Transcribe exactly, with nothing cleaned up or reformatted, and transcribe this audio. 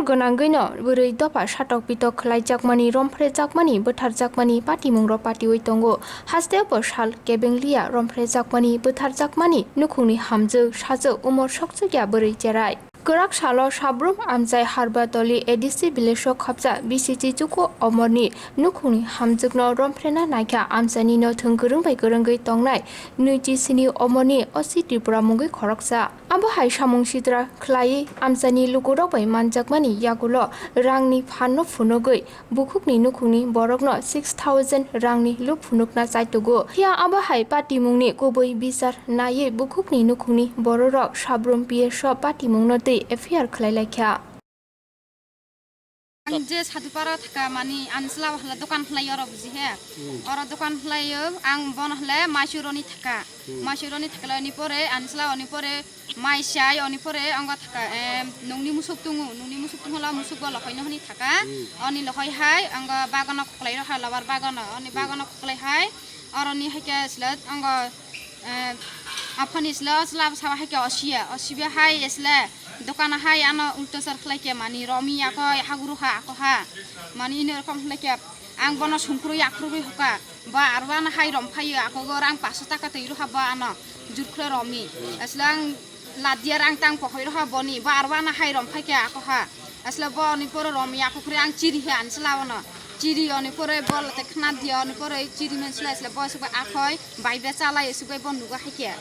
Gwnangwino bwrwi dopha satok pitok khlaijakmani, romphrejakmani, bwtharjakmani patimungrok patiwi tongo. Hasteo bo sal kebengliya romphrejakmani, bwtharjakmani nukhungni hamjwk sajwk umor sokjwkya bwrwi cherai. Kwrak salo Sabrum Amchai Harbatoli A D C village-o khopsa B C C chuku omorni nukhungni hamjwkno romphrena naikha amchaini no thwng kwrwng bai kwrwngwi tongnai nwichi sini omorni O C Tripura mungwi khoroksa. Abo hai samung sitra khlaiwi amchaini lukurok bai manjakmani yagulo rangni phanno phunugwi bukhukni nukhungni borokno six thousand rangni lup phunukna chaitugo. Phiya abo hai patimungni kubui bichar naiwi bukhukni nukhungni bororok Sabrum P S o patimungno twi F I R khlai laikha. Ang je Sadhupara thaka mani, ani chwla o hala dokan khlai oro buji he. Hmm. Oro dokan khlai o, ang bono hala Mysore oni thaka. Hmm. Mysore oni thakla oni pore, ani chwla oni pore, mai sai oni pore, ongo thaka, em, nungni musuk tungu, nungni musuk tungu la musuk bo lokhoi no hini thaka. Hmm. Oni lokhoi hai, ongo bagano khoklai rokha, lobar bagano, oni Hmm. bagano khoklai hai, oroni hai khe sila, ongo, eh, aphani sila, o chwla bwsa hai khe osiya, osiba hai sila, dokan hai ano ulta sar khlai khe mani romi ako, haguru ha, ako ha, mani ino rokom khlai khe, ang bono sungkru yakrugwi hoka, ba aro ano hai rom phaio, ako go rang paso taka twi rokha ba ano, jurkhre romi, asla ang ladia rang tang pohoi rokha boni, ba aro ano hai rom phai khe ako ha, asla boni poro romi ako khre ang chiri he ani chwla ono. Chiri oni pore bol te khna dia oni pore chiri men sila sila bo subai akhoi bai be chalai subai bo nuga hai khe.